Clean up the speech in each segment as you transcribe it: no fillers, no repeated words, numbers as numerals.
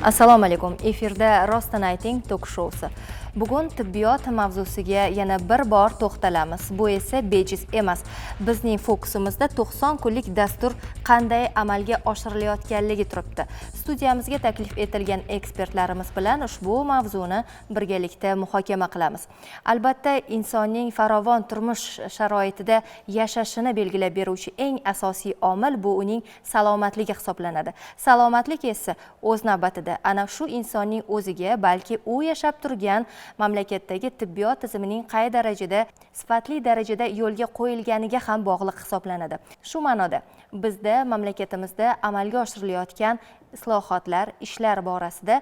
Assalomu alaykum. Efirda "Rostini ayting" tok shousi. Bugun tibbiyot mavzusiga yana bir bor to'xtalamiz. Bu esa bejiz emas. Bizning fokusimizda 90 kunlik dastur qanday amalga oshirilayotganligi turibdi. Studiyamizga taklif etilgan ekspertlarimiz bilan ushbu mavzuni birgalikda muhokama qilamiz. Albatta, insonning farovon turmush sharoitida yashashini belgilab beruvchi eng asosiy omil bu uning salomatligi hisoblanadi. Salomatlik esa o'z navbatida ana shu insonning o'ziga, balki u yashab turgan mamlakatdagi tibbiyot tizimining qay darajada sifatli darajada yo'lga qo'yilganiga ham bog'liq hisoblanadi. Shu ma'noda bizda mamlakatimizda amalga oshirilayotgan islohotlar, ishlar borasida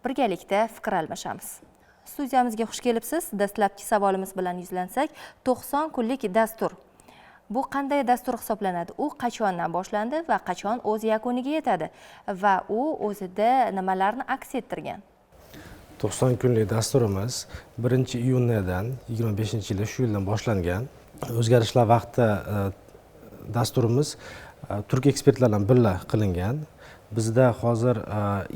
birgalikda fikr almashamiz. Studiyamizga xush kelibsiz. Dastlabki savolimiz bilan yuzlansak, 90 kunlik dastur bu qanday dastur hisoblanadi? U qachondan boshlandi va qachon o'z yakuniga yetadi va u o'zida nimalarni aks ettirgan? 90 kunlik dasturimiz 1-iyundan 25-yili, shu yildan boshlangan. O'zgarishlar vaqtida dasturimiz turk ekspertlar bilan birga qilingan. Bizda hozir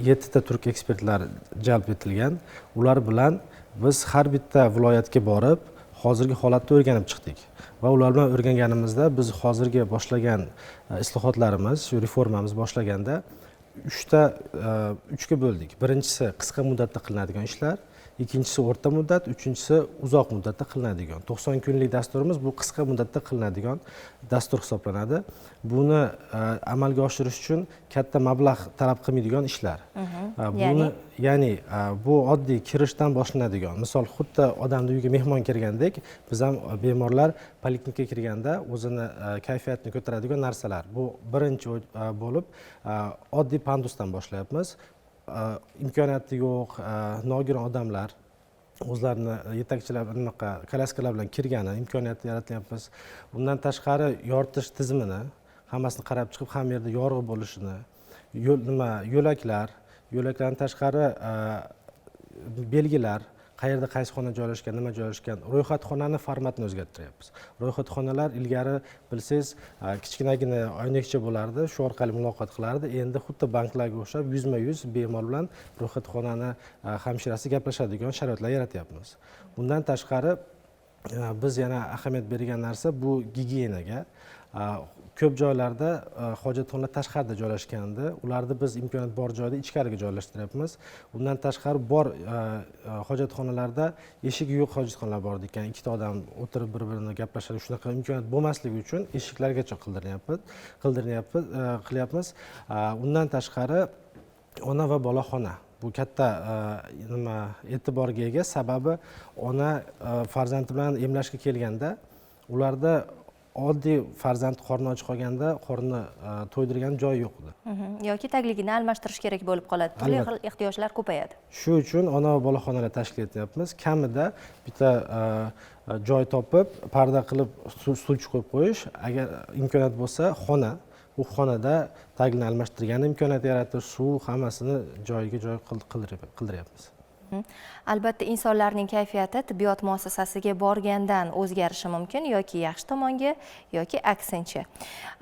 yettita turk ekspertlar jalb etilgan. Ular bilan biz har bitta viloyatga borib, hozirgi holatni o'rganib chiqdik va ular bilan o'rganganimizda biz hozirgi boshlagan islohotlarimiz, shu reformamiz boshlaganda uchta, uchga bo'ldik. Birinchisi qisqa muddatda qilinadigan ishlar, ikkinchisi o'rta muddat, uchinchisi uzoq muddatda qilinadigan. 90 kunlik dasturimiz bu qisqa muddatda qilinadigan dastur hisoblanadi. Buni amalga oshirish uchun katta mablag' talab qilmaydigan ishlar. Buni, ya'ni bu oddiy kirishdan boshlanadigan. Misol, xuddi odamni uyiga mehmon kirgandek, biz ham bemorlar poliklinikaga kirganda o'zini kayfiyatini ko'taradigan narsalar. Bu birinchi bo'lib oddiy pandusdan boshlayapmiz. Imkoniyati yo'q, nogiron odamlar o'zlarini yetakchilar, anaqa kolyaskalar bilan kirgani imkoniyatni yaratyapmiz. Undan tashqari, yoritish tizimini hammasini qarab chiqib, hamma yerda yorug' bo'lishini, yo'l, nima, yo'laklar, yo'laklardan tashqari belgilar, qayerda qaysi xona joylashgan, nima joylashgan. Ro'yxatxonani formatini o'zgartiryapmiz. Ro'yxatxonalar ilgari, bilsangiz, kichkinagina oynakcha bo'lardi, shu orqali muloqot qilardi. Endi xuddi banklarga o'xshab yuzma yuz bemor bilan ro'yxatxonani hamshirasi gaplashadigan sharoitlar yaratyapmiz. Bundan tashqari, biz yana ahamiyat bergan narsa bu gigiyenaga. Ko'p joylarda hojatxonalar tashqarida joylashgandi. Ularni biz imkoniyat bor joyda ichkariga joylashtiryapmiz. Undan tashqari, bor hojatxonalarda eshigi yo'q hojatxonalar bor ekan. Ikkita odam o'tirib, bir birini gaplashadi, shunaqa imkoniyat bo'lmasligi uchun eshiklargacha qilyapmiz. Undan tashqari, ona va bola xona, bu katta nima, e'tiborga ega. Sababi ona farzandi bilan emlashga kelganda, ularda oddiy farzand qorni och qolganda qorni to'ydirgan joyi yo'q edi. Yoki tagligini almashtirish kerak bo'lib qoladi, turli xil ehtiyojlar ko'payadi. Shu uchun ona va bola xonalar tashkil etyapmiz. Kamida bitta joy topib, parda qilib, stulcha qo'yib qo'yish, agar imkoniyat bo'lsa, xona, u xonada tagini almashtirgan imkoniyat yaratish, suv, hammasini joyiga joy qildiryapmiz. Albatta, insonlarning kayfiyati tibbiyot muassasasiga borgandan o'zgarishi mumkin, yoki yaxshi tomonga, yoki aksincha.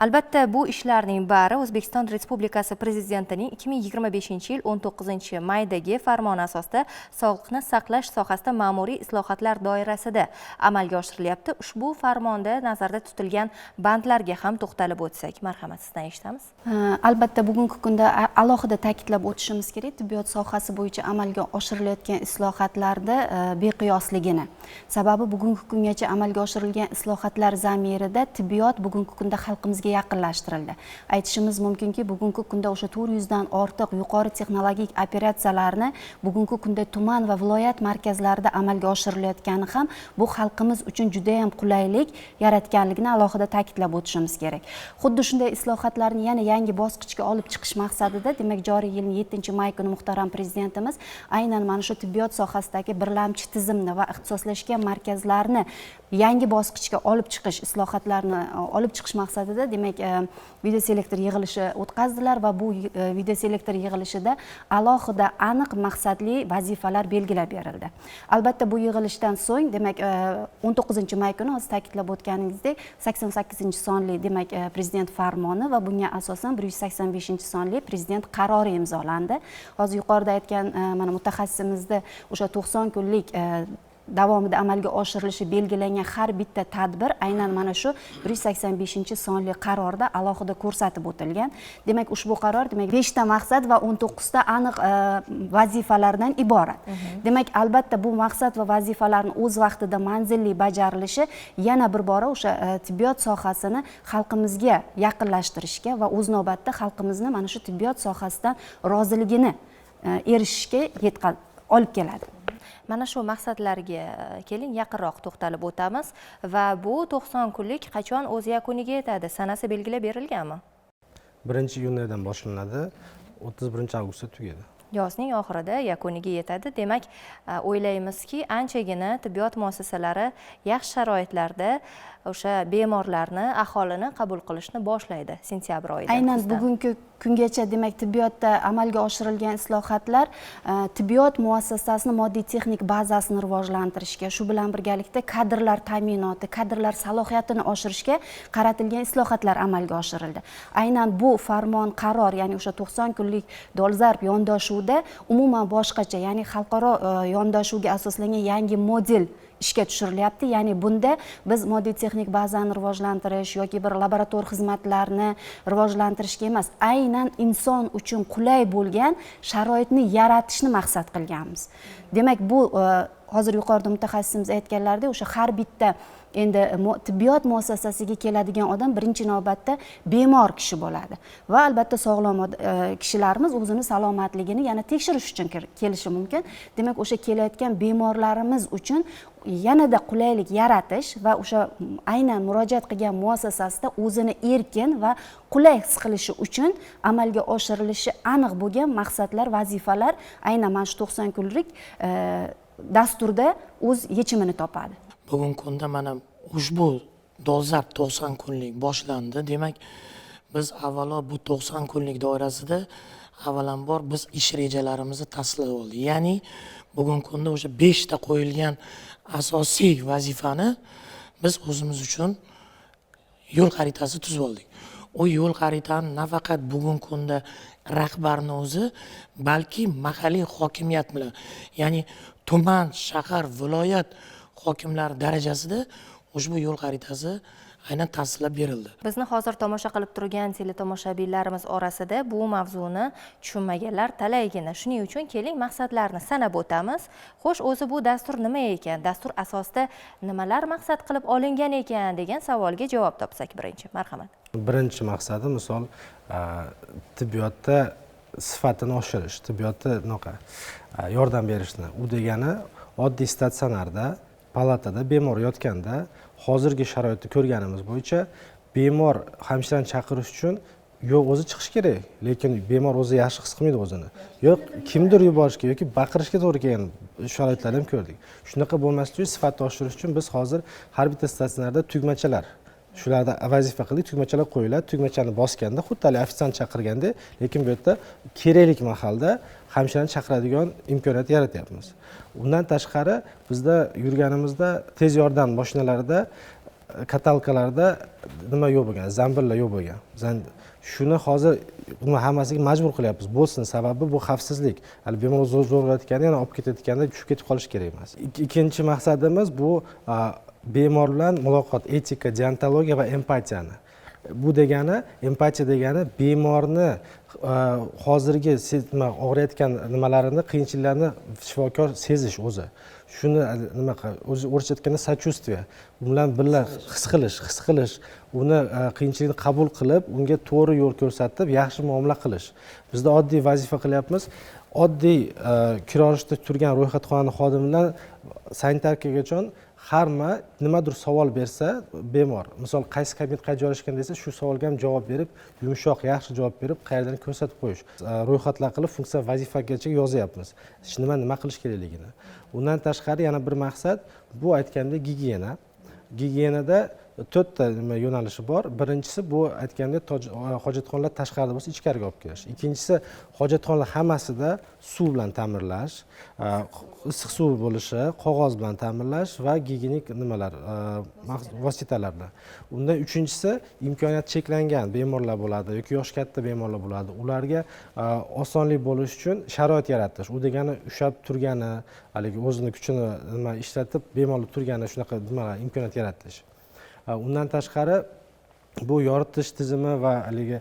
Albatta, bu ishlarning bari O'zbekiston Respublikasi Prezidentining 2025-yil 19-maydagi farmoni asosida sog'liqni saqlash sohasida ma'muriy islohotlar doirasida amalga oshirilyapti. Ushbu farmonda nazarda tutilgan bandlarga ham to'xtalib o'tsak, marhamat, sizdan eshitamiz. Albatta, bugungi kunda alohida ta'kidlab o'tishimiz kerak tibbiyot sohasi bo'yicha amalga oshirilayotgan islohotlarda beqiyosligini. Sababi bugungi kungacha amalga oshirilgan islohotlar zamirida tibbiyot bugungi kunda xalqimizga yaqinlashtirildi. Aytishimiz mumkinki, bugungi kunda o'sha 400 dan ortiq yuqori texnologik operatsiyalarni bugungi kunda tuman va viloyat markazlarida amalga oshirilayotgani ham bu xalqimiz uchun judayam qulaylik yaratganligini alohida ta'kidlab o'tishimiz kerak. Xuddi shunday islohotlarni yana yangi bosqichga olib chiqish maqsadida, demak, joriy yilning 7-may kuni muhtaram Prezidentimiz aynan mana shu o'sha tibbiyot sohasidagi birlamchi tizimni va ixtisoslashgan markazlarni yangi bosqichga olib chiqish, islohotlarni olib chiqish maqsadida demak videoselektor yig'ilishi o'tkazdilar va bu videoselektor yig'ilishida alohida aniq maqsadli vazifalar belgilab berildi. Albatta bu yig'ilishdan so'ng demak 19 may kuni hozir ta'kidlab o'tganingizdek 88 sonli demak prezident farmoni va bunga asosan 185 sonli prezident qarori imzolandi. Hozir yuqorida aytgan mana mutaxassisimizda o'sha 90 kunlik davomida amalga oshirilishi belgilangan har bitta tadbir aynan mana shu 185 sonli qarorda alohida ko'rsatib o'tilgan. Demak, ushbu qaror demak 5 ta maqsad va 19 ta aniq vazifalardan iborat. Demak, albatta bu maqsad va vazifalarni o'z vaqtida manzilli bajarilishi yana bir bora o'sha tibbiyot sohasini xalqimizga yaqinlashtirishga va o'z navbatida xalqimizni mana shu tibbiyot sohasidan roziligini erishishga olib keladi. Mana shu maqsadlarga keling yaqinroq to'xtalib o'tamiz va bu 90 kunlik qachon o'z yakuniga yetadi? Sanasi belgilab berilganmi? 1 iyundan boshlanadi, 31 avgustda tugaydi. Yozning oxirida yakuniga yetadi. Demak, o'ylaymizki, anchagina tibbiyot muassasalari yaxshi sharoitlarda o'sha bemorlarni, aholini qabul qilishni boshlaydi sentyabr oyida. Aynan bugungi kungacha demak tibbiyotda amalga oshirilgan islohotlar tibbiyot muassasasini moddiy texnik bazasini rivojlantirishga, shu bilan birgalikda kadrlar ta'minoti, kadrlar salohiyatini oshirishga qaratilgan islohotlar amalga oshirildi. Aynan bu farmon, qaror, ya'ni o'sha 90 kunlik dolzarb yondashuvda umuman boshqacha, ya'ni xalqaro yondashuvga asoslangan yangi model ishga tushirilyapti. Ya'ni bunda biz moddiy texnik bazani rivojlantirish yoki bir laborator xizmatlarni rivojlantirishga emas, aynan inson uchun qulay bo'lgan sharoitni yaratishni maqsad qilganmiz. Demak, bu hozir yuqorida mutaxassisimiz aytganlaridek, o'sha har bitta endi tibbiyot muassasasiga keladigan odam birinchi navbatda bemor kishi bo'ladi va albatta sog'lom kishilarimiz o'zini salomatligini yana tekshirish uchun kelishi mumkin. Demak, o'sha kelayotgan bemorlarimiz uchun yanada qulaylik yaratish va o'sha aynan murojaat qilgan muassasasida o'zini erkin va qulay his qilishi uchun amalga oshirilishi aniq bo'lgan maqsadlar, vazifalar aynan mana shu 90 kunlik dasturda o'z yechimini topadi. Bugungi kunda mana ushbu dolzarb 90 kunlik boshlandi. Demak, biz avvalo bu 90 kunlik doirasida avvalambor biz ish rejalarimizni tasdiqlab oldik. Ya'ni bugungi kunda o'sha 5 ta qo'yilgan asosiy vazifani biz o'zimiz uchun yo'l xaritasi tuzib oldik. U yo'l xaritani nafaqat bugungi kunda rahbarni o'zi, balki mahalliy hokimiyat bilan, ya'ni tuman, shahar, viloyat hokimlari darajasida ushbu yo'l xaritasi aynan tasdiqlab berildi. Bizni hozir tomosha qilib turgan teletomoshabinlarimiz orasida bu mavzuni tushunmaganlar talaygina. Shuning uchun keling maqsadlarni sanab o'tamiz. Xo'sh, o'zi bu dastur nima ekan? Dastur asosida nimalar maqsad qilib olingan ekan degan savolga javob topsak birinchi. Marhamat. Birinchi maqsadi misol tibbiyotda sifatini oshirish, tibbiyotda bunaqa yordam berishni. U degani oddiy statsionarda, palatada bemor yotganda hozirgi sharoitni ko'rganimiz bo'yicha bemor hamshirani chaqirish uchun yo'q o'zi chiqish kerak, lekin bemor o'zi yaxshi his qilmaydi o'zini. Yo'q kimdir yuborishga yoki baqirishga to'g'ri kelgan sharoitlarni ham ko'rdik. Shunaqa bo'lmasligi uchun, sifatni oshirish uchun biz hozir har bitta statsionarda tugmachalar, shularda vazifa qildik, tugmachalar qo'yiladi, tugmachani bosganda xuddi hali ofitsiant chaqirganda, lekin bu yerda kerakli mahalda hamshirani chaqiradigan imkoniyat yaratyapmiz. Undan tashqari bizda yurganimizda tez yordam mashinalarida, katalkalarda nima yo'q bo'lgan, zambillar yo'q bo'lgan. Shuni hozir uni hammasiga majbur qilyapmiz. Bo'lsin, sababi bu xavfsizlik. Hali bemor zo'rlayotganda, yana olib ketayotganda tushib ketib qolish kerak emas. Ikkinchi maqsadimiz bu bemor bilan muloqot, etika, deontologiya va empatiyani. Bu degani, empatiya degani bemorni hozirgi og'riyotgan nimalarini, qiyinchiliklarni shifokor sezish o'zi. Shuni nima o'zi o'rischa aytganda сочувствие, u bilan birga his qilish, uni qiyinchilikni qabul qilib, unga to'g'ri yo'l ko'rsatib, yaxshi muomala qilish. Bizda oddiy vazifa qilyapmiz. Oddiy kirolishda turgan ro'yxatxona xodimi bilan sanitarkagacha Harma nimadir savol bersa bemor, misol qaysi kabinet qayerda joylashgan desa, shu savolga ham javob berib, yumshoq, yaxshi javob berib, qayerdan ko'rsatib qo'yish. Ro'yxatlar qilib, funksiya vazifagacha yozyapmiz. Nima nima qilish kerakligini. Undan tashqari yana bir maqsad, bu aytgandek gigiyena. Gigiyenada to'rtta nima yo'nalishi bor. Birinchisi bu aytgandek hojatxonalar tashqarida bo'lsa ichkariga olib kelish. Ikkinchisi hojatxonalar hammasida suv bilan ta'mirlash, issiq suv bo'lishi, qog'oz bilan ta'mirlash va gigiyenik nimalar, vositalar bilan. Undan uchinchisi imkoniyati cheklangan bemorlar bo'ladi yoki yoshi katta bemorlar bo'ladi. Ularga osonlik bo'lishi uchun sharoit yaratish. U degani ushlab turgani, haligi o'zini kuchini nima ishlatib bemalol turgani, shunaqa nimalar imkoniyat yaratish. Undan tashqari bu yoritish tizimi va haligi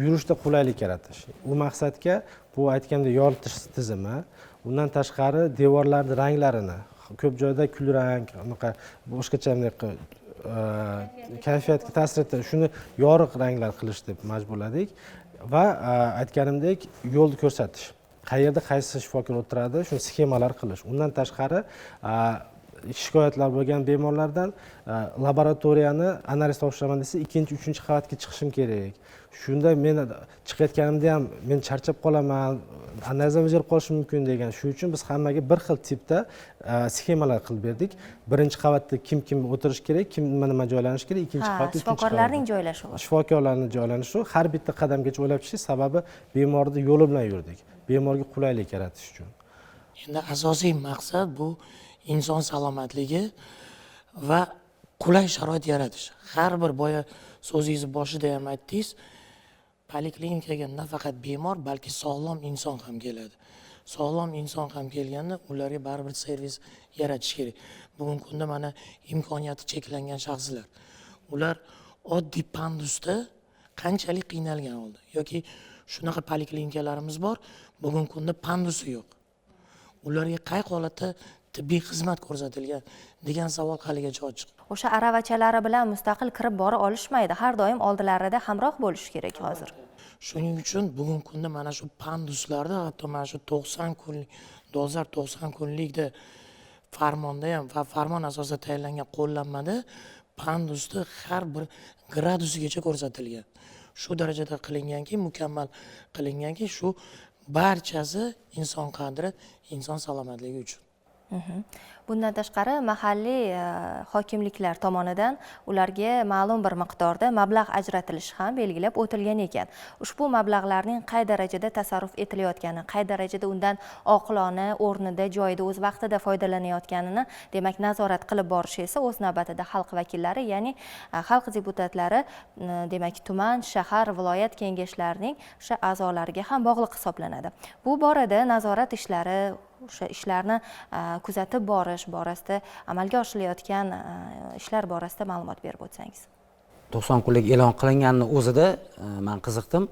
yurishda qulaylik yaratish. U maqsadga bu aytganda yoritish tizimi, undan tashqari devorlarning ranglarini ko'p joyda kulrang, unaqa boshqacha bunaqa kayfiyatga ta'sir etadi. Shuni yorug' ranglar qilish deb majburladik va aytganimdek yo'lni ko'rsatish. Qayerda qaysi shifokor o'tiradi, shuni sxemalar qilish. Undan tashqari shikoyatlar bo'lgan bemorlardan laboratoriyani analiz topshiraman desa, ikkinchi, uchinchi qavatga chiqishim kerak. Shunda men chiqayotganimda ham men charchab qolaman, analizim o'zgarib qolishi mumkin degan. Shuning uchun biz hammaga bir xil tipda sxemalar qilib berdik. Birinchi qavatda kim kim o'tirish kerak, kim nima nima joylanishi kerak, ikkinchi qavatda uchinchi shifokorlarning qavatda. joylashuvi. Shifokorlarning joylanishuvi har bitta qadamgacha o'ylab chiqish, sababi bemorni yo'li bilan yurdik. Bemorga qulaylik yaratish uchun. Endi asosiy maqsad bu inson salomatligi va qulay sharoit yaratish. Har bir boya so'zingizni boshida ham aytdingiz, poliklinikaga nafaqat bemor, balki sog'lom inson ham keladi. Sog'lom inson ham kelganda ularga baribir servis yaratish kerak. Bugungi kunda mana imkoniyati cheklangan shaxslar, ular oddiy pandusda qanchalik qiynalgan oldi yoki shunaqa poliklinikalarimiz bor, bugungi kunda pandusi yo'q. Ularga qay holatda tibbiy xizmat ko'rsatilgan degan savol haligacha ochiq. O'sha aravachalari bilan mustaqil kirib bora olishmaydi, har doim oldilarida hamroh bo'lish kerak hozir. Shuning uchun bugungi kunda mana shu panduslarda, hatto mana shu 90 kunlik, dolzarb 90 kunlikda farmonda ham va farmon asosida tayinlangan qo'llanmada pandusni har bir gradusigacha ko'rsatilgan. Shu darajada qilinganki, mukammal qilinganki, shu barchasi inson qadri, inson salomatligi uchun. Bundan tashqari mahalliy hokimliklar tomonidan ularga ma'lum bir miqdorda mablag' ajratilishi ham belgilab o'tilgan ekan. Ushbu mablag'larning qay darajada tasarruf etilayotgani, qay darajada undan oqilona, o'rnida, joyida, o'z vaqtida foydalanayotganini, demak, nazorat qilib borish esa o'z navbatida xalq vakillari, ya'ni xalq deputatlari, demak, tuman, shahar, viloyat kengashlarining o'sha a'zolariga ham bog'liq hisoblanadi. Bu borada nazorat ishlari, o'sha ishlarni kuzatib borish borasida amalga oshirilayotgan ishlar borasida ma'lumot berib o'tsangiz. 90 kunlik e'lon qilinganini o'zida men qiziqdim,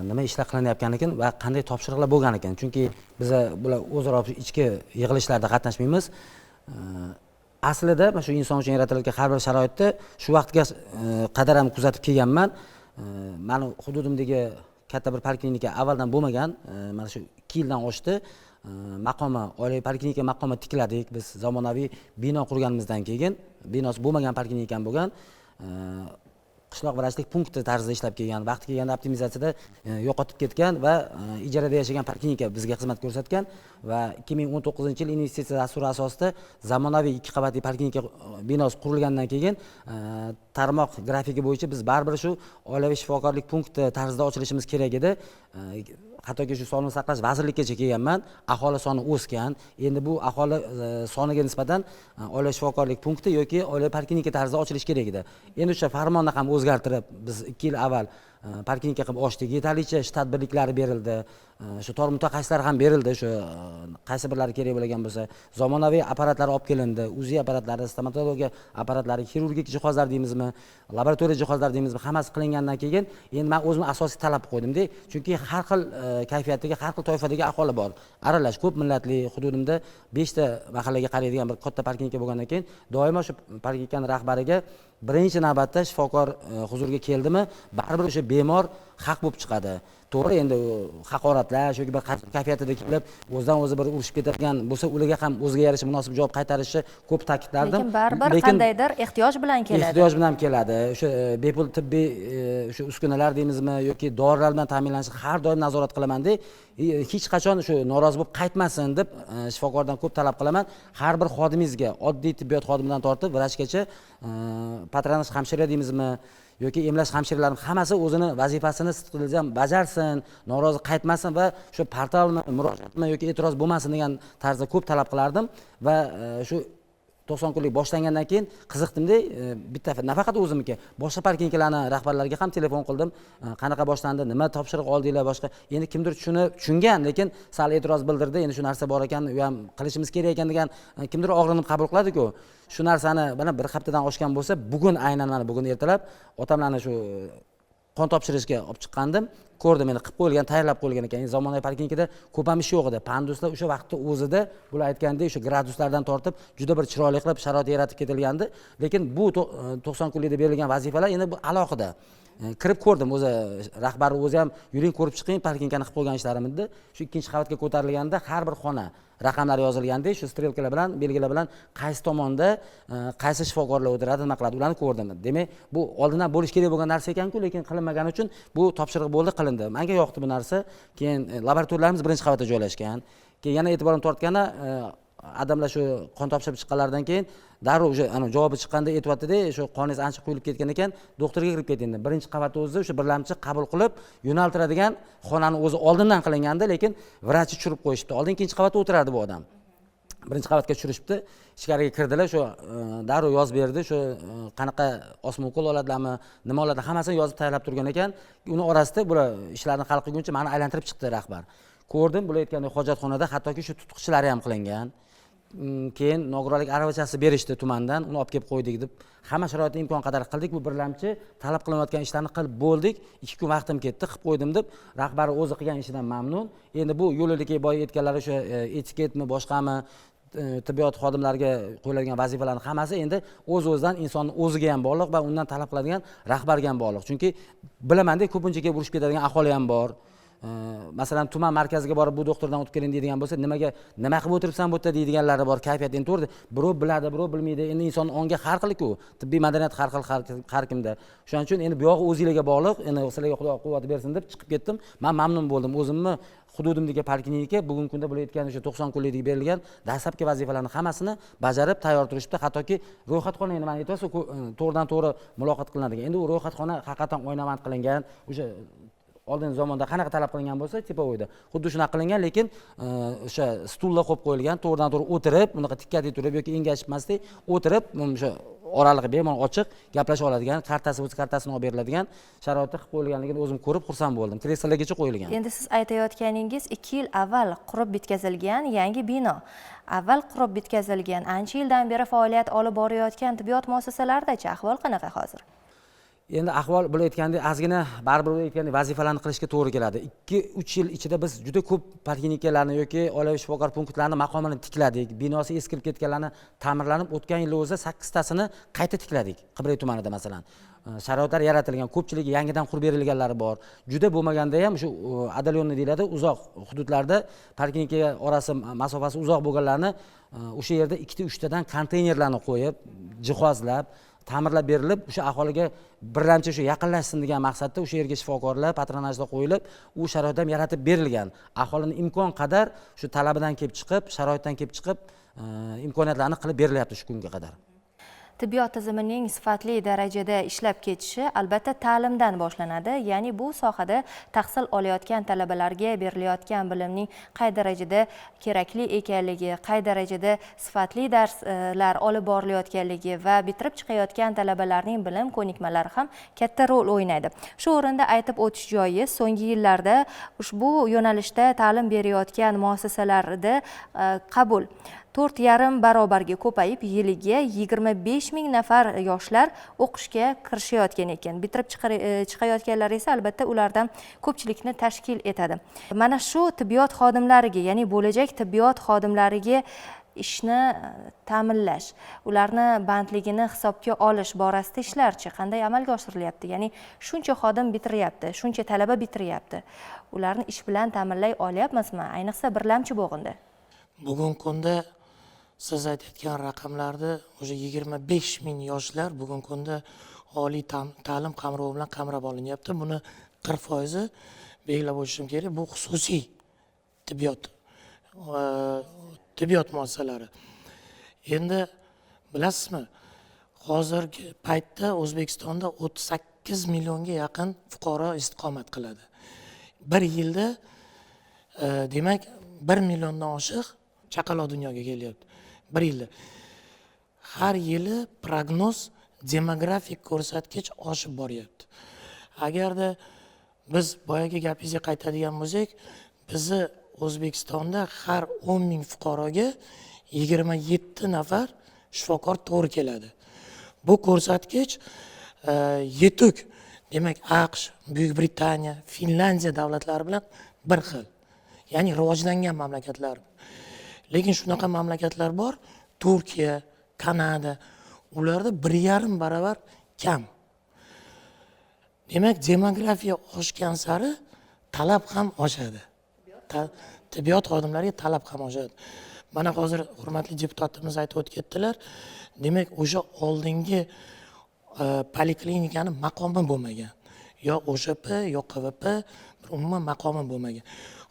nima ishlar qilinayotgan ekan va qanday topshiriqlar bo'lgan ekan. Chunki biz bular o'zaro ichki yig'ilishlarda qatnashmaymiz. Aslida mana shu inson uchun yaratilayotgan har bir sharoitni shu vaqtga qadar ham kuzatib kelganman. Mani hududimdagi katta bir poliklinika avvaldan bo'lmagan, mana shu 2 yildan oshdi. Maqomi, oilaviy poliklinika maqomi tikladik biz zamonaviy bino qurganimizdan keyin, binosi bo'lmagan poliklinika ham bo'lgan. Qishloq vrachlik punkti tarzida ishlab kelgan, vaqti kelganda optimizatsiyada yo'qotib ketgan va ijarada yashagan poliklinika bizga xizmat ko'rsatgan va 2019 yil investitsiya dasturi asosida zamonaviy 2 qavatli poliklinika binosi qurilgandan keyin tarmoq grafiki bo'yicha biz baribir shu oilaviy shifokorlik punkti tarzida ochilishimiz kerak edi. Hattoki shu sog'liqni saqlash vazirligigacha kelganman, aholi soni o'sgan. Endi bu aholi soniga nisbatan oila shifokorlik punkti yoki oila poliklinika tarzida ochilishi kerak edi. Endi o'sha farmonni ham o'zgartirib biz 2 yil avval poliklinika qilib ochdik. Yetarlicha shtat birliklari berildi, shu tor mutaxassislar ham berildi, shu qaysi birlari kerak bo'lgan bo'lsa, zamonaviy apparatlar olib kelindi, UZI apparatlari, stomatologiya apparatlari, xirurgik jihozlar deymizmi, laboratoriya jihozlari deymizmi, hammasi qilingandan keyin endi men o'zim asosiy talab qo'ydimda, chunki har xil kayfiyatdagi, har xil toifadagi aholi bor. Aralash ko'p millatli hududimda 5 ta mahallaga qaraydigan bir katta poliklinika bo'lgandan keyin doimo shu poliklinikaning rahbariga birinchi navbatda shifokor huzuriga keldimi, baribir o'sha bemor haq bo'lib chiqadi. To'g'ri, endi haqoratlash yoki bir kayfiyatida kelib o'zidan o'zi bir urushib ketadigan bo'lsa, ularga ham o'ziga yarasha munosib javob qaytarishni ko'p ta'kidlardim. Lekin baribir qandaydir ehtiyoj bilan keladi. Ehtiyoj bilan keladi. O'sha bepul tibbiy o'sha uskunalar deymizmi yoki dorilar bilan ta'minlanishni har doim nazorat qilaman-da. Hech qachon shu norozi bo'lib qaytmasin deb shifokordan ko'p talab qilaman. Har bir xodimingizga, oddiy tibbiyot xodimidan tortib vrachgacha, patronaj hamshira deymizmi yoki emlash hamshiralarining hammasi o'zini vazifasini sidqidildan bajarsin, norozi qaytmasin va shu portalmi, murojaatmi yoki e'tiroz bo'lmasin degan tarzda ko'p talab qilardim va shu 90 kunlik boshlangandan keyin qiziqdimda, bitta nafaqat o'zimniki, boshqa poliklinikalarni rahbarlariga ham telefon qildim. Qanaqa boshlandi, nima topshiriq oldinglar, boshqa. Endi kimdir tushungan, lekin sal e'tiroz bildirdi. Endi shu narsa bor ekan, u ham qilishimiz kerak ekan degan, kimdir og'rinib qabul qiladi-ku. Shu narsani mana bir haftadan oshgan bo'lsa, bugun aynan mana bugun ertalab otamlarni shu qon topshirishga olib chiqqandim. Ko'rdim, endi qilib qo'yilgan, tayyorlab qo'yilgan ekan. Endi zamonaviy poliklinikada ko'p ham ish yo'q edi. Panduslar o'sha vaqtda o'zida, bular aytgandek, o'sha graduslardan tortib juda bir chiroyli qilib sharoit yaratib ketilgandi. Lekin bu 90 kunlikda berilgan vazifalar endi bu alohida. Kirib ko'rdim, o'zi rahbari o'zi ham yuring ko'rib chiqing, poliklinikani qilib qo'ygan ishlarim edi. Shu ikkinchi qavatga ko'tarilganda har bir xona raqamlar yozilganda, shu strelkalar bilan, belgilar bilan qaysi tomonda, qaysi shifokorlar o'tiradi, nima qiladi, ularni ko'rdim. Demak, bu oldindan bo'lish kerak bo'lgan narsa ekan-ku, lekin qilinmagani uchun bu topshiriq bo'ldi, qilindi. Menga yoqdi bu narsa. Keyin laboratoriyalarimiz birinchi qavatda joylashgan. Keyin yana e'tiborim tortgani, odamlar shu qon topshirib chiqqanlaridan keyin darrov o'sha ana javobi chiqqanda aytyapti-da, shu qoningiz ancha quyilib ketgan ekan, doktorga kirib keting deb. Birinchi qavatda o'zi o'sha birlamchi qabul qilib yo'naltiradigan xonani o'zi oldindan qilingandi, lekin vrachi tushirib qo'yishibdi. Oldin ikkinchi qavatda o'tirardi bu odam. Birinchi qavatga tushirishibdi, ichkariga kirdilar, shu darrov yozib berdi, shu qanaqa osma ukol oladilarmi, nima oladi, hammasini yozib tayyorlab turgan ekan. Uni orasida bular ishlarni hal qilguncha meni aylantirib chiqdi rahbar. Ko'rdim, bular aytgandek hojatxonada hattoki shu tutqichlari ham qilingan. Keyin nogironlik aravachasi berishdi tumandan, uni olib kelib qo'ydik deb hamma sharoitni imkon qadar qildik. Bu birlamchi talab qilinayotgan ishlarni qilib bo'ldik. 2 kun vaqtim ketdi, qilib qo'ydim deb rahbar o'zi qilgan ishidan mamnun. Endi bu yo'l-yo'lakay boya aytganlari o'sha etiketmi, boshqami, tibbiyot xodimlariga qo'yiladigan vazifalarning hammasi endi o'z-o'zidan insonning o'ziga ham bog'liq va undan talab qiladigan rahbarga ham bog'liq. Chunki bilamanda ko'pincha kelib urushib ketadigan aholi ham bor. Masalan, tuman markaziga borib bu doktordan o'tib keling deydigan bo'lsa, nimaga nima qilib o'tiribsan bu yerda deydiganlari bor. Kayfiyat endi to'g'ri, birov biladi, birov bilmaydi. Endi inson ongi har xil-ku, tibbiy madaniyat har xil har kimda. Shuning uchun endi bu yog'i o'zingizga bog'liq. Endi sizlarga Xudo quvvat bersin deb chiqib ketdim. Men mamnun bo'ldim. O'zimni hududimdagi poliklinika bugungi kunda bular aytgan o'sha 90 kunlikdagi berilgan dastlabki vazifalarni hammasini bajarib tayyor turishibdi. Hattoki ro'yxatxona endi mana aytyapsiz, to'g'ridan to'g'ri muloqot qilinadigan. Endi u ro'yxatxona haqiqatan oynavand qilingan, o'sha oldin zamonda qanaqa talab qilingan bo'lsa, tipovoyda xuddi shunaqa qilingan, lekin o'sha stullar qo'yib qo'yilgan, to'g'ridan to'g'ri o'tirib, bunaqa tikkadek turib yoki engashmasdan o'tirib, o'sha oralig'i bemalol ochiq gaplasha oladigan, kartasi bo'lsa kartasini olib beriladigan sharoitda qilib qo'yilganligini o'zim ko'rib xursand bo'ldim. Kreslolargacha qo'yilgan. Endi siz aytayotganingiz 2 yil avval qurib bitkazilgan yangi bino. Avval qurib bitkazilgan, ancha yildan beri faoliyat olib borayotgan tibbiyot muassasalarida-chi, ahvol qanaqa hozir? Endi ahvol bular aytgandek ozgina baribir ular aytgandek vazifalarni qilishga to'g'ri keladi. 2-3 yil ichida biz juda ko'p poliklinikalarni yoki oilaviy shifokor punktlarini maqomini tikladik. Binosi eskirib ketganlarni ta'mirlanib, o'tgan yil o'zida 8 tasini qayta tikladik. Qibray tumanida masalan. Sharoitlar yaratilgan, ko'pchiligi yangidan qurib berilganlari bor. Juda bo'lmaganda ham shu adalyonni deyiladi, uzoq hududlarda poliklinika orasi masofasi uzoq bo'lganlarni o'sha yerda 2-3tadan konteynerlarni qo'yib, jihozlab, ta'mirlab berilib, o'sha aholiga birlamchi shu yaqinlashsin degan maqsadda o'sha yerga shifokorlar patronajda qo'yilib, u sharoit ham yaratib berilgan. Aholini imkon qadar shu talabidan kelib chiqib, sharoitdan kelib chiqib, imkoniyatlarni qilib berilyapti shu kunga qadar. Tibbiyot tizimining sifatli darajada ishlab ketishi albatta ta'limdan boshlanadi. Ya'ni bu sohada tahsil olayotgan talabalarga berilayotgan bilimning qay darajada kerakli ekanligi, qay darajada sifatli darslar olib borilayotganligi va bitirib chiqayotgan talabalarning bilim ko'nikmalari ham katta rol o'ynaydi. Shu o'rinda aytib o'tish joiz, so'nggi yillarda ushbu yo'nalishda ta'lim berayotgan muassasalarda qabul 4,5 barobarga ko'payib, yiliga 25 ming nafar yoshlar o'qishga kirishayotgan ekan. Bitirib chiqayotganlar esa albatta ulardan ko'pchilikni tashkil etadi. Mana shu tibbiyot xodimlariga, ya'ni bo'lajak tibbiyot xodimlariga Ishni ta'minlash, ularni bandligini hisobga olish borasida ishlarchi qanday amalga oshirilyapti? Ya'ni shuncha xodim bitiryapti, shuncha talaba bitiryapti, ularni ish bilan ta'minlay olyapmizmi, ayniqsa birlamchi bo'g'inda? Bugungi kunda siz aytayotgan raqamlarda уже 25 000 yoshlar bugungi kunda oliy ta'lim qamrovi bilan qamrab olinyapti. Buni 40%i, belgilab o'tishim kerak, bu xususiy tibbiyot muassasalari. Endi bilasizmi, hozirgi paytda O'zbekistonda 38 millionga yaqin fuqaro istiqomat qiladi. Bir yilda demak, 1 milliondan oshiq chaqaloq dunyoga kelyapti bir yilda. Har yili prognoz, demografik ko'rsatkich oshib boryapti. Agarda biz boyagi gapingizga qaytadigan bo'lsak, bizni O'zbekistonda har 10 000 fuqaroga 27 nafar shifokor to'g'ri keladi. Bu ko'rsatkich yetuk, demak, AQSh, Buyuk Britaniya, Finlyandiya davlatlari bilan bir xil, ya'ni rivojlangan mamlakatlar. Lekin shunaqa mamlakatlar bor, Turkiya, Kanada, ularda 1,5 barobar kam. Demak, demografiya oshgan sari talab ham oshadi. Tibbiyot xodimlariga talab ham oshadi. Mana hozir hurmatli deputatimiz aytib o'tib ketdilar, demak, o'sha oldingi poliklinikani maqomi bo'lmagan, yo ОШП, yo КВП, bir umuman maqomi bo'lmagan.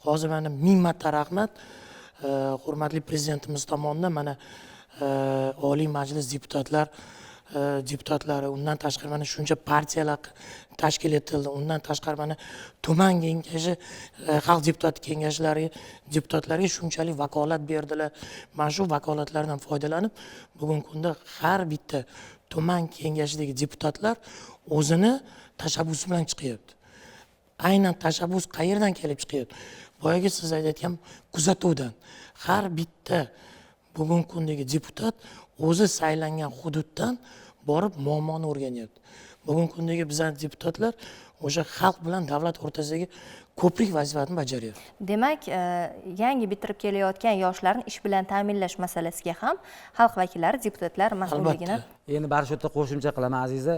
Hozir mana ming marta rahmat, hurmatli prezidentimiz tomonidan mana Oliy Majlis deputatlari, undan tashqari mana shuncha partiyalar tashkil etildi, undan tashqari mana tuman kengashi, xalq deputati kengashlari deputatlariga shunchalik vakolat berdilar. Mana shu vakolatlardan foydalanib, bugungi kunda har bitta tuman kengashidagi deputatlar o'zini tashabbusi bilan chiqyapti. Aynan tashabbus qayerdan kelib chiqyapti? Boyagi siz aytayotgan kuzatuvdan. Har bitta bugungi kundagi deputat o'zi saylangan hududdan borib muammoni o'rganyapti. Bugungi kundagi bizani deputatlar o'sha xalq bilan davlat o'rtasidagi ko'prik vazifasini bajaryapti. Demak, yangi bitirib kelayotgan yoshlarni ish bilan ta'minlash masalasiga ham xalq vakillari, deputatlar mas'ulligini Endi baribir shu yerda qo'shimcha qilaman, Aziza.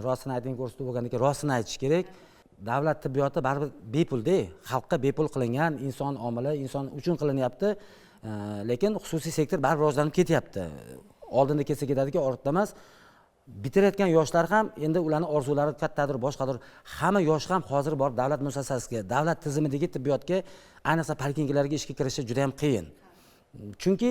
Rostini ayting ko'rsatuv bo'lgandan keyin rostini aytish kerak. Davlat tibbiyoti baribir bepulda, xalqqa bepul qilingan, inson omili, inson uchun qilinyapti. Lekin xususiy sektor baribir rivojlanib ketyapti. Oldinda ketsa ketadiki, ortda emas. Bitirayotgan yoshlar ham endi ularni orzulari kattadir, boshqadir. Hamma yosh ham hozir borib davlat muassasasiga, davlat tizimidagi tibbiyotga, ayniqsa poliklinikalarga ishga kirishi juda yam qiyin. Chunki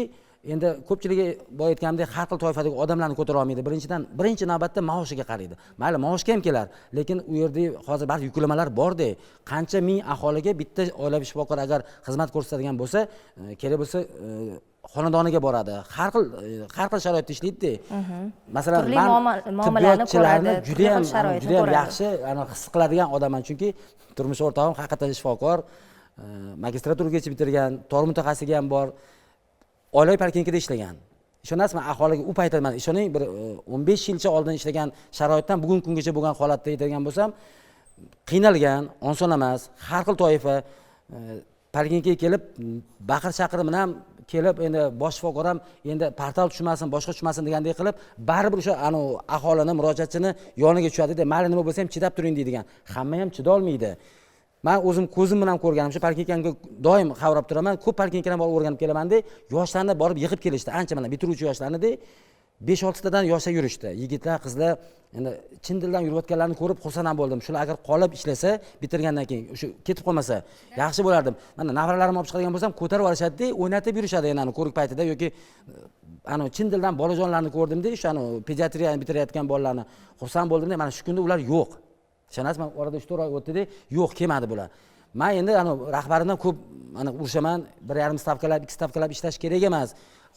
endi ko'pchiligi, boya aytganimdek, har xil toifadagi odamlarni ko'tara olmaydi. Birinchidan, birinchi navbatda maoshiga qaraydi. Mayli, maoshga ham kelar, lekin u yerda hozir ba'zi yuklamalar borda. Qancha ming aholiga bitta oilaviy shifokor agar xizmat ko'rsatadigan bo'lsa, kerak bo'lsa, xonadoniga boradi, har xil sharoitda ishlaydida. Masalan, Turli man muomalalarni tibbiyotchilarni ko'radi, turli judayam xil sharoitni judayam ko'radi. yaxshi his qiladigan odamman, chunki turmush o'rtog'im haqiqatdan shifokor, magistraturagacha bitirgan, tor mutaxassisligi ham bor, oilaviy poliklinikada ishlagan. Ishonasizmi, aholiga u paytda, man ishoning, bir 15 yilcha oldin ishlagan sharoitdan bugungi kungacha bo'lgan holatda aytadigan bo'lsam, qiynalgan, oson emas. Har xil toifa poliklinikaga kelib baqir chaqir bilan kelib, endi bosh shifokor ham endi portal tushmasin, boshqa tushmasin degandek qilib, baribir o'sha anavi aholini, murojaatchini yoniga tushadida, mayli, nima bo'lsa ham chidab turing deydigan. Hamma ham chidolmaydi. Man o'zim ko'zim bilan ko'rganim shu, poliklinikaga doim qavrab turaman, ko'p poliklinikadan borib o'rganib kelamanda, yoshlarni borib yig'ib kelishdi ancha, mana bitiruvchi yoshlarnida, besh oltitadan yoshlar yurishdi, yigitlar, qizlar. Endi chin dildan yurayotganlarini ko'rib xursand ham bo'ldim. Shular agar qolib ishlasa, bitirgandan keyin o'sha ketib qolmasa yaxshi bo'lardim. Mana nevaralarimni olib chiqadigan bo'lsam, ko'tarib olishadida, o'ynatib yurishadi endi anavi ko'rik paytida yoki anavi chin dildan bolajonlarni ko'rdimda, o'sha anavi pediatriyani bitirayotgan bolalarni, xursand bo'ldimda. Mana shu kunda ular yo'q, ishonasizmi, orada 3-4 oy o'tdida, yo'q, kelmadi bular. Man endi anavi rahbarimdan ko'p mana urushaman, 1,5 stavkalab, 2 stavkalab ishlash kerak emas,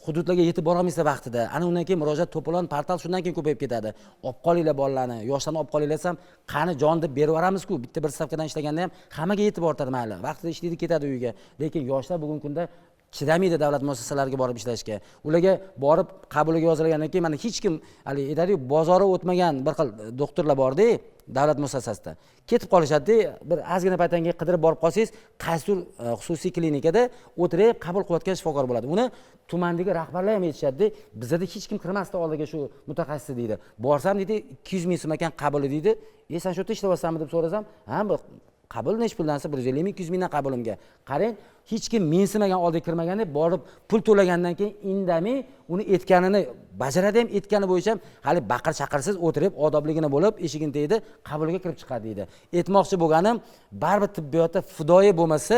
hududlarga yetib borolmaysizlar vaqtida, ana undan keyin murojaat, to'polon, portal shundan keyin ko'payib ketadi. Olib qolinglar bolalarni, yoshlarni olib qolinglar desam, qani jon deb berib yuboramizku, bitta bir stavkadan ishlaganda ham hammaga yetib ortadi, mayli, vaqtida ishlaydi, ketadi uyiga. Lekin yoshlar bugungi kunda Chidamaydi davlat muassasalariga borib ishlashga. Ularga borib qabuliga yozilgandan keyin mana hech kim hali aytadiyu, bozori o'tmagan bir xil doktorlar borda davlat muassasasida. Ketib qolishadi, bir ozgina paytdan keyin qidirib borib qolsangiz, qaysidir xususiy klinikada o'tirib qabul qilayotgan shifokor bo'ladi. Uni tumandagi rahbarlar ham aytishadi, bizada hech kim kirmasdi oldiga shu mutaxassis deydi. Borsam deydi, 200 ming so'm ekan qabuli deydi. "E, sen shu yerda ishlayapsanmi?" deb so'rasam, "Ha, bu qabul nechi puldan desa, 150 ming, 200 mingdan qabulimga." Qarang, hech kim mensimagan oldiga kirmaganda borib pul to'lagandan keyin indamay uni aytganini bajaradi ham, aytgani bo'yicha ham hali baqir chaqirsiz o'tirib odobligini bo'lib eshigini tagida qabuliga kirib chiqadi deydi. Aytmoqchi bo'lganim, baribir tibbiyotda fidoyi bo'lmasa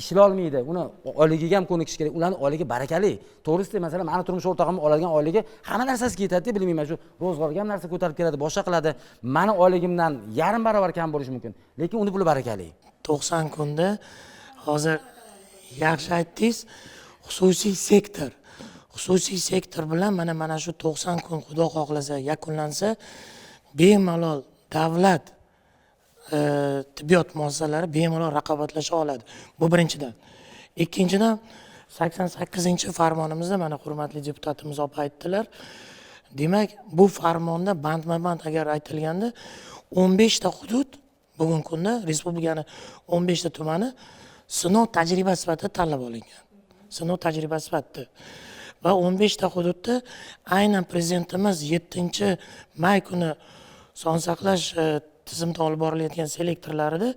ishlolmaydi. Uni oyligiga ham ko'nikish kerak. Ularning oyligi barakali. To'g'risi, masalan, meni turmush o'rtog'im oladigan oyligi hamma narsasiga yetadi, bilmayman, shu ro'zg'orga ham narsa ko'tarib keladi, boshqa qiladi. Meni oyligimdan yarim barobar kam bo'lishi mumkin, lekin uni puli barakali. 90 kunda hozir yaxshi aytdingiz, xususiy sektor. Xususiy sektor bilan mana shu 90 kun Xudo xohlasa yakunlansa, bemalol davlat tibbiyot muassasalari bemalol raqobatlasha oladi. Bu birinchidan. Ikkinchidan, 88-farmonimizda mana hurmatli deputatimiz opa aytdilar. Demak, bu farmonda bandma-band agar aytilganda 15 ta hudud bugungi kunda respublikani 15 ta tumani sinov tajriba sifatida tanlab olingan. Sinov tajriba sifatida. Va 15 ta hududda aynan prezidentimiz 7-may kuni son saqlash tizimida olib borilayotgan selektorlarida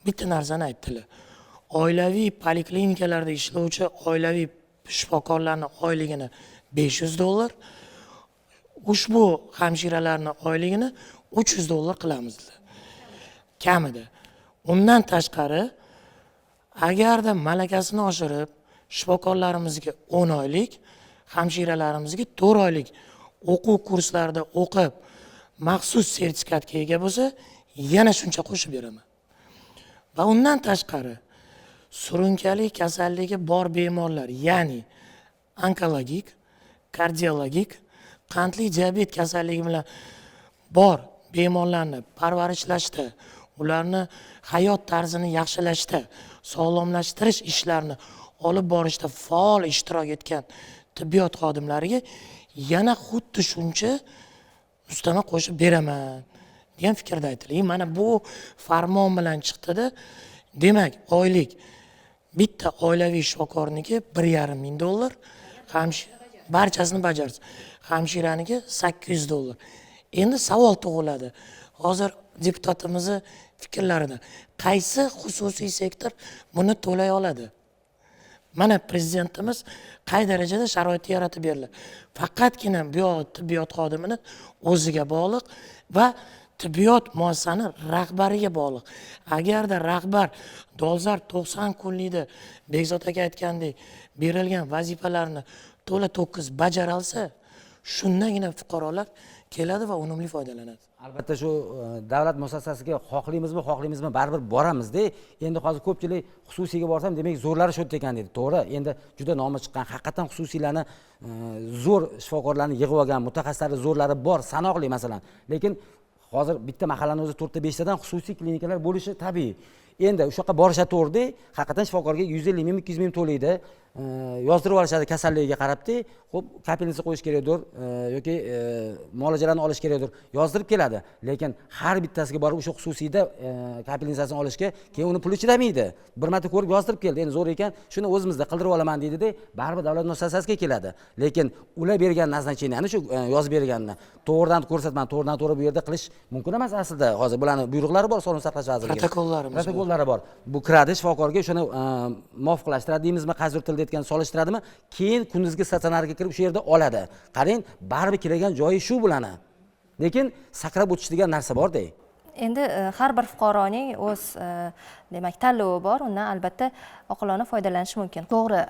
bitta narsani aytdilar. Oilaviy poliklinikalarda ishlovchi oilaviy shifokorlarning oyligini $500, ushbu hamshiralarning oyligini $300 qilamiz dedilar. Kamida. Undan tashqari, agarda malakasini oshirib, shifokorlarimizga 10 oylik, hamshiralarimizga 4 oylik o'quv kurslarida o'qib, maxsus sertifikatga ega bo'lsa, yana shuncha qo'shib beraman. Va undan tashqari, surunkali kasalligi bor bemorlar, ya'ni onkologik, kardiologik, qandli diabet kasalligi bilan bor bemorlarni parvarishlashda, ularni hayot tarzini yaxshilashda, sog'lomlashtirish ishlarini olib borishda faol ishtirok etgan tibbiyot xodimlariga yana xuddi shuncha ustama qo'shib beraman degan fikrda aytildi. Mana bu farmon bilan chiqdida, demak, oylik bitta oilaviy shifokorniki $1,5 ming, barchasini bajarsa, hamshiraniki $800. Endi savol tug'iladi. Hozir deputatimizni fikrlarida qaysi xususiy sektor buni to'lay oladi? Mana prezidentimiz qay darajada sharoitni yaratib berdi. Faqatgina bu tibbiyot xodimini o'ziga bog'liq va tibbiyot muassasani rahbariga bog'liq. Agarda rahbar dolzarb 90 kunlikda Bekzod aka aytgandek berilgan vazifalarni to'la to'kis bajara olsa, shundagina fuqarolar keladi va unumli foydalanadi. Albatta shu davlat muassasasiga xohlaymizmi, xohlaymizmi baribir boramizda. Endi hozir ko'pchilik xususiyga borsam, demak zo'rlari shu yerda ekan deydi. To'g'ri, endi juda nomi chiqqan, haqiqatan xususiylarni zo'r shifokorlarni yig'ib olgan mutaxassislari zo'rlari bor, sanoqli masalan. Lekin hozir bitta mahallani o'zi 4 ta 5 tadan xususiy klinikalar bo'lishi tabiiy. Endi o'sha yoqqa borishadi to'g'rida, haqiqatan shifokorga 150 ming, 200 ming to'laydi. Yozdirib olishadi kasalligiga qarabdi. Xo'p, kapelnitsa qo'yish kerakdir yoki muolajalarni olish kerakdir. Yozdirib keladi. Lekin har bittasiga borib o'sha xususiyda kapelnitsasini olishga keyin uni puli chidamaydi. Bir marta ko'rib yozdirib keldi. Endi zo'r ekan, shuni o'zimizda qildirib olaman deydi-da, baribir davlat muassasasiga keladi. Lekin ular bergan назначениeni shu yozib berganini to'g'ridan ko'rsatman, to'g'ridan to'g'ri bu yerda qilish mumkin emas aslida. Hozir bularning buyruqlari bor, sog'liqni saqlash vazirligi. Protokollari bor. Bu kiradi shifokorga, shuni muvofiqlashtiradi deymizmi, qaysi tilda aytgan solishtiradimi, keyin kunduzgi statsionarga kirib o'sha yerda oladi. Qarang, baribir kelgan joyi shu bularni. Lekin sakrab o'tish degan narsa bor-da. Endi har bir fuqaroning o'z demak tanlovi bor, undan albatta oqilona foydalanish mumkin. To'g'ri,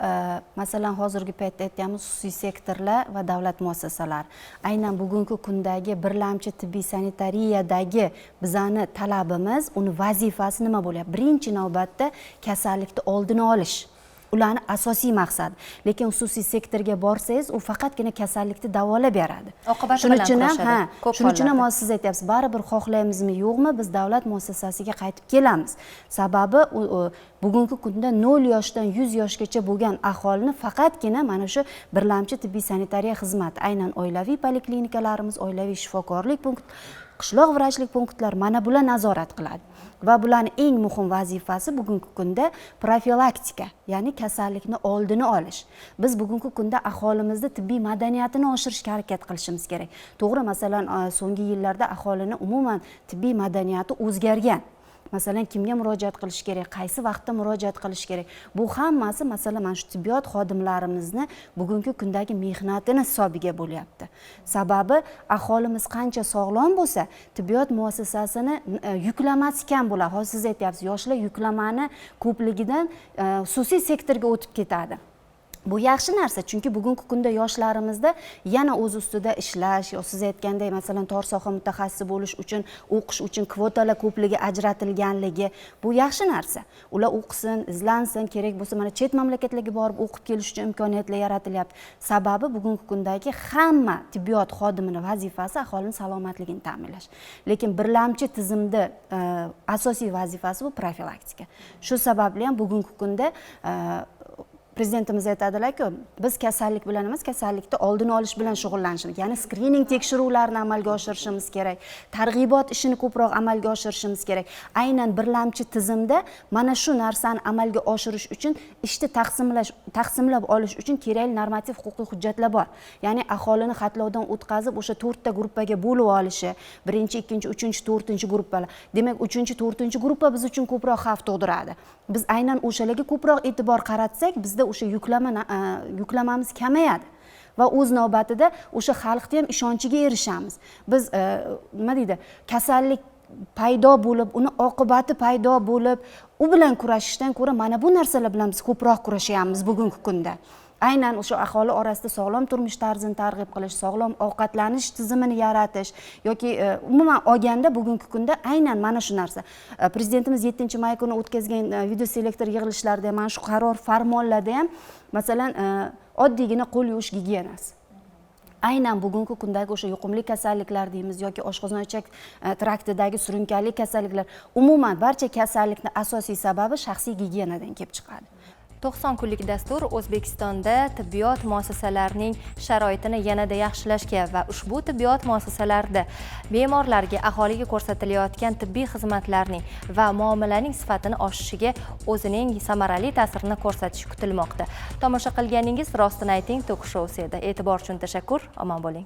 masalan hozirgi paytda aytyapmiz xususiy sektorlar va davlat muassasalari. Aynan bugungi kundagi birlamchi tibbiy sanitariyadagi bizani talabimiz, uni vazifasi nima bo'lyapti? Birinchi navbatda kasallikni oldini olish. Ularni asosiy maqsadi. Lekin xususiy sektorga borsangiz, u faqatgina kasallikni davolab beradi. Oqibati bilan kurashadi. Shuning uchun ham hozir siz aytyapsiz, baribir xohlaymizmi yo'qmi, biz davlat muassasasiga qaytib kelamiz. Sababi bugungi kunda 0 yoshdan 100 yoshgacha bo'lgan aholini faqatgina mana shu birlamchi tibbiy sanitariya xizmati, aynan oilaviy poliklinikalarimiz, oilaviy shifokorlik punkt, qishloq vrachlik punktlari, mana bular nazorat qiladi. Va bularning eng muhim vazifasi bugungi kunda profilaktika, ya'ni kasallikni oldini olish. Biz bugungi kunda aholimizda tibbiy madaniyatini oshirishga harakat qilishimiz kerak. To'g'ri, masalan, so'nggi yillarda aholini umuman tibbiy madaniyati o'zgargan. Masalan, kimga murojaat qilish kerak, qaysi vaqtda murojaat qilish kerak. Bu hammasi, masalan, mana shu tibbiyot xodimlarimizni bugungi kundagi mehnatini hisobiga bo'lyapti. Sababi aholimiz qancha sog'lom bo'lsa, tibbiyot muassasasini yuklamasi kam bo'ladi. Hozir siz aytyapsiz, yoshlar yuklamani ko'pligidan xususiy sektorga o'tib ketadi. Bu yaxshi narsa, chunki bugungi kunda yoshlarimizda yana o'z ustida ishlash, yo siz aytganday, masalan, tor soha mutaxassisi bo'lish uchun, o'qish uchun kvotalar ko'pligi ajratilganligi, bu yaxshi narsa. Ular o'qisin, izlansin, kerak bo'lsa mana chet mamlakatlarga borib o'qib kelish uchun imkoniyatlar yaratilyapti. Sababi bugungi kundagi hamma tibbiyot xodimini vazifasi aholining salomatligini ta'minlash. Lekin birlamchi tizimda asosiy vazifasi bu profilaktika. Shu sababli ham bugungi kunda prezidentimiz aytadilar-ku, biz kasallik bilan emas, kasallikni oldini olish bilan shug'ullanishimiz, ya'ni skrining tekshiruvlarini amalga oshirishimiz kerak, targ'ibot ishini ko'proq amalga oshirishimiz kerak. Aynan birlamchi tizimda mana shu narsani amalga oshirish uchun ishni taqsimlab olish uchun kerakli normativ huquqiy hujjatlar bor. Ya'ni aholini xatlovdan o'tkazib, o'sha 4 ta gruppaga bo'lib olishi, 1, 2, 3, 4 gruppalar. Demak, 3, 4 gruppa biz uchun ko'proq xavf tug'diradi. Biz aynan o'shalarga ko'proq e'tibor qaratsak, bizda o'sha yuklamamiz kamayadi va o'z navbatida o'sha xalqni ham ishonchiga erishamiz. Biz nima deydi, kasallik paydo bo'lib, uni oqibati paydo bo'lib, u bilan kurashishdan ko'ra mana bu narsalar bilan biz ko'proq kurashyapmiz bugungi kunda. Aynan o'sha aholi orasida sog'lom turmush tarzini targ'ib qilish, sog'lom ovqatlanish tizimini yaratish yoki umuman olganda bugungi kunda aynan mana shu narsa. Prezidentimiz 7-may kuni o'tkazgan video selektor yig'ilishlarida ham, mana shu qaror farmonlarda ham, masalan, oddiygina qo'l yuvish gigiyenasi. Aynan bugungi kundagi o'sha yuqumli kasalliklar deymiz yoki oshqozon ichak traktidagi surunkali kasalliklar, umuman barcha kasallikni asosiy sababi shaxsiy gigiyenadan kelib chiqadi. 90 kunlik dastur O'zbekistonda tibbiyot muassasalarining sharoitini yanada yaxshilashga va ushbu tibbiyot muassasalarida bemorlarga, aholiga ko'rsatilayotgan tibbiy xizmatlarning va muomalaning sifatini oshishiga o'zining samarali ta'sirini ko'rsatishi kutilmoqda. Tomosha qilganingiz Rostini ayting tok shousi edi. E'tibor uchun tashakkur, omon bo'ling.